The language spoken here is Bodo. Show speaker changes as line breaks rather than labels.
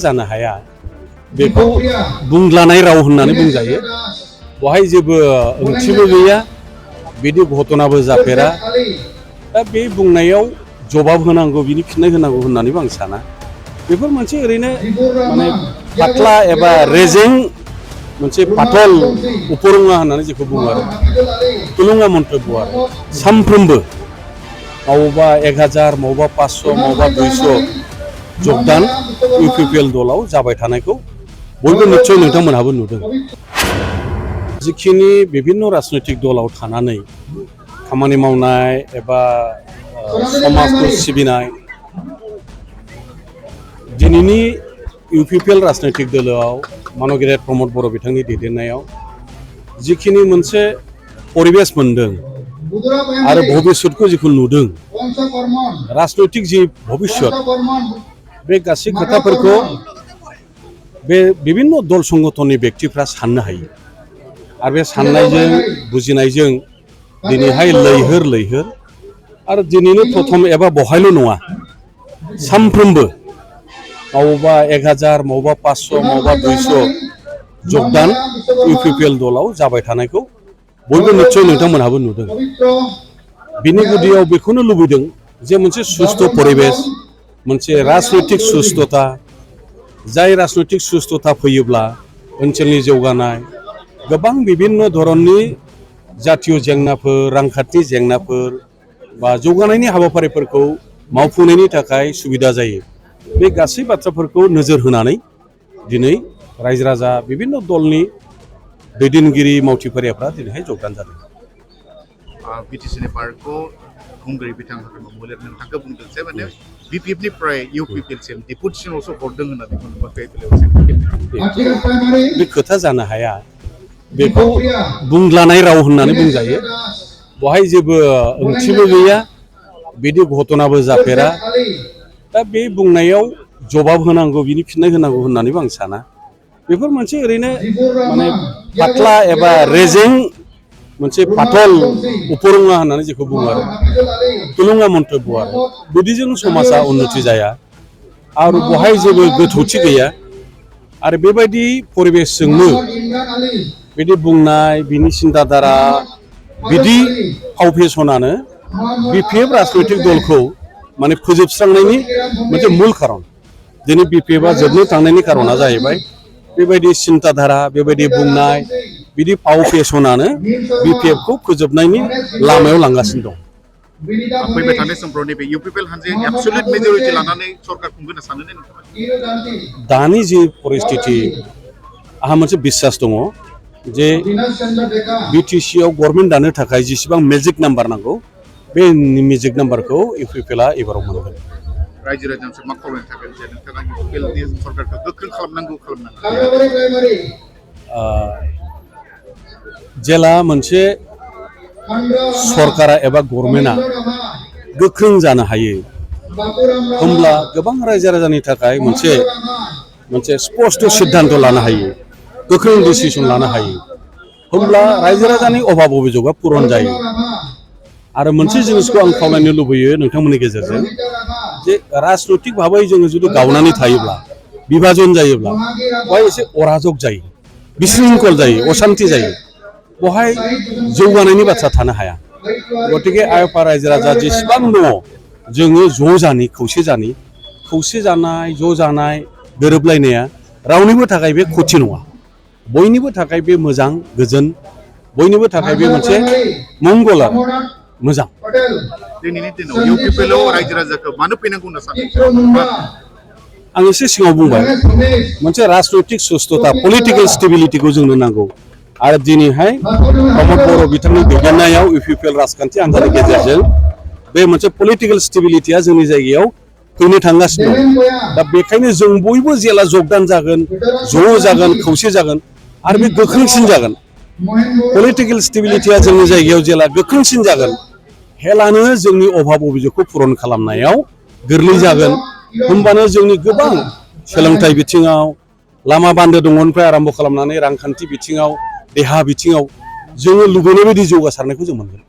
जानो हाया बेखौ बुंलानाय राव होननानै बुंजायो। बहाय जेबो ओंथिबो गैया, बिदि घटनाबो जाफेरा। दा बे बुंनायाव जवाब होनांगौ, बिनि फिननाय होनांगौ होननानैबो आं साना। बेफोर मोनसे ओरैनो माने फाथ्ला एबा रेजें मोनसे पातल उपरंगा होननानै जेखौ बुङो आरो थुलुंगा मन्तब्य आरो सानफ्रोमबो मावबा 1000 मावबा 500 मावबा 200 जगदान इउपिपिएल दलाव जाबाय थानायखौ बयबो निश्चय नोंथांमोनहाबो नुदों। जिखिनि विभिन्न राजनैतिक दलाव थानानै खामानि मावनाय एबा समाजखौ सिबिनाय, दिनैनि इउपिपिएल राजनैतिक दलाव मानगेरेट प्रमद बर' बिथांनि दैदेननायाव जिखिनि मोनसे परिबेस मोनदों आरो भबिष्यतखौ जिखौ नुदों, राजनैतिक जि भबिष्यत, बे गासै खोथाफोरखौ बे विभिन्न दल संगठननि व्यक्तिफ्रा साननो हायो। आरो बे साननायजों बुजिनायजों दिनैहाय लैहोर लैहोर आरो दिनैनो प्रथम एबा बहायल' नङा, सानफ्रोमबो मावबा 1000 मावबा 500 मावबा 200 जगदान इउपिपिएल दलाव जाबाय थानायखौ बयबो निश्चय नोंथांमोनहाबो नुदों। बिनि गुदियाव बेखौनो लुबैदों जे मोनसे सुस्थ' परिबेस, मोनसे राजनैतिक सुस्थता, जाय राजनैतिक सुस्थता फैयोब्ला ओनसोलनि जौगानाय, गोबां विभिन्न धरननि जातीय जेंनाफोर, रांखान्थि जेंनाफोर बा जौगानायनि हाबाफारिफोरखौ मावफुंनायनि थाखाय सुबिदा जायो। बे गासै बाथ्राफोरखौ नोजोर होनानै दिनै रायजो राजा विभिन्न दलनि दैदेनगिरि मावथिफारियाफ्रा दिनैहाय जगदान जादों।
बिटिसिनि पार्कखौ खुंगिरि बिथां मोलेर नोंथांखौ बुंदों जे माने बिपिएफनिफ्राय इउपिपिएलसिम डेपुटेसनावसो हरदों होननानै
बे खोथा जानो हाया, बेखौ बुंलानाय राव होननानै बुंजायो। बहाय जेबो ओंथिबो गैया, बिदि घटनाबो जाफेरा। दा बे बुंनायाव जवाब होनांगौ, बिनि फिननाय होनांगौ होननानैबो आं साना। बेफोर मोनसे ओरैनो माने फाथ्ला एबा रेजें मोनसे पातल उपरंगा होननानै जेखौ बुङो आरो थुलुंगा मन्तब्य आरो बिदिजों समाजा उन्नति जाया आरो बहाय जेबो गोथौथि गैया। आरो बेबायदि परिबेसजोंनो बिदि बुंनाय, बिनि सिन्ताधारा, बिदि फाव फेसनानो बिपिएफ राजनैतिक दलखौ माने फोजोबस्रांनायनि मोनसे मुल खारन। दिनै बिपिएफआ जोबनो थांनायनि खारना जाहैबाय बेबायदि सिन्ताधारा, बेबायदि बुंनाय, बिदि फाव फेसनानो बिपिएफखौ फोजोबनायनि लामायाव लांगासिनो दं।
फैबाय थानाय समफ्राव नैबे इउपिपिएल हानजाया एबसुलेट मेजरिटि लानानै सरकार खुंगोन सानो नोंथाङा?
दानि जि परिस्थिति, आंहा मोनसे बिश्वास दङ जे बिटिसिआव गभर्नमेन्ट दानो थाखाय जेसेबां मेजिक नाम्बार नांगौ, बे मेजिक नाम्बारखौ इउपिपिएलआ एबाराव मोनगोन।
रायजो राजानिफ्राय मा खावलायनो थाखाय जे नोंथाङा इउपिपिएलनि सरकारखौ गोख्रों खालामनांगौ, खालामनांगौ?
जेला मोनसे सरकारा एबा गभर्नमेन्टआ गोख्रों जानो हायो, होमब्ला गोबां रायजो राजानि थाखाय मोनसे स्पष्ट सिद्धान्त लानो हायो, गोख्रों डिसिसन लानो हायो। होमब्ला रायजो राजानि अभाब अभियोगआ पुरन जायो। आरो मोनसे जिनिसखौ आं खावलायनो लुबैयो नोंथांमोननि गेजेरजों, जे राजनैतिक भाबै जोङो जुदि गावनानै थायोब्ला, बिभाजन जायोब्ला बेवहाय एसे अराजक जायो, बिशृंखल जायो, अशान्ति जायो। बेवहाय जौगानायनि बाथ्रा थानो हाया। गतिके आइएफआ रायजो राजा जेसेबां दङ, जोङो ज' जानि, खौसे जानाय, ज' जानाय, गोरोबलायनाया रावनिबो थाखाय बे खथि नङा। बयनिबो थाखाय बे मोजां, गोजोन, बयनिबो थाखाय बे मोनसे मंगल आरो मोजां।
दिनैनि दिनाव इउपिपिएलआव रायजो राजाखौ मानो फैनांगौ होनना सानो?
आं एसे सिगाङाव बुंबाय, मोनसे राजनैतिक सुस्थता, पलिटिकेल स्टेबिलिटिखौ जोंनो नांगौ। आरो दिनैहाय प्रमद बर' बिथांनि दैदेननायाव इउपिपिएल राजखान्थि हान्जानि गेजेरजों बे मोनसे पलिटिकेल स्टेबिलिटिया जोंनि जायगायाव फैनो थांगासिनो दं। दा बेखायनो जों बयबो जेला जगदान जागोन, ज' जागोन, खौसे जागोन आरो बे गोख्रोंसिन जागोन। पलिटिकेल स्टेबिलिटिया जोंनि जायगायाव जेला गोख्रोंसिन जागोन, हेलानो जोंनि अभाब अभियोगखौ पुरन खालामनायाव गोरलै जागोन। होमबानो जोंनि गोबां सोलोंथाइ बिथिङाव, लामा बान्दो दंगनिफ्राय आरम्भ खालामनानै रांखान्थि बिथिङाव, देहा बिथिङाव जोङो लुबैनाय बायदि जौगासारनायखौ जों मोनगोन।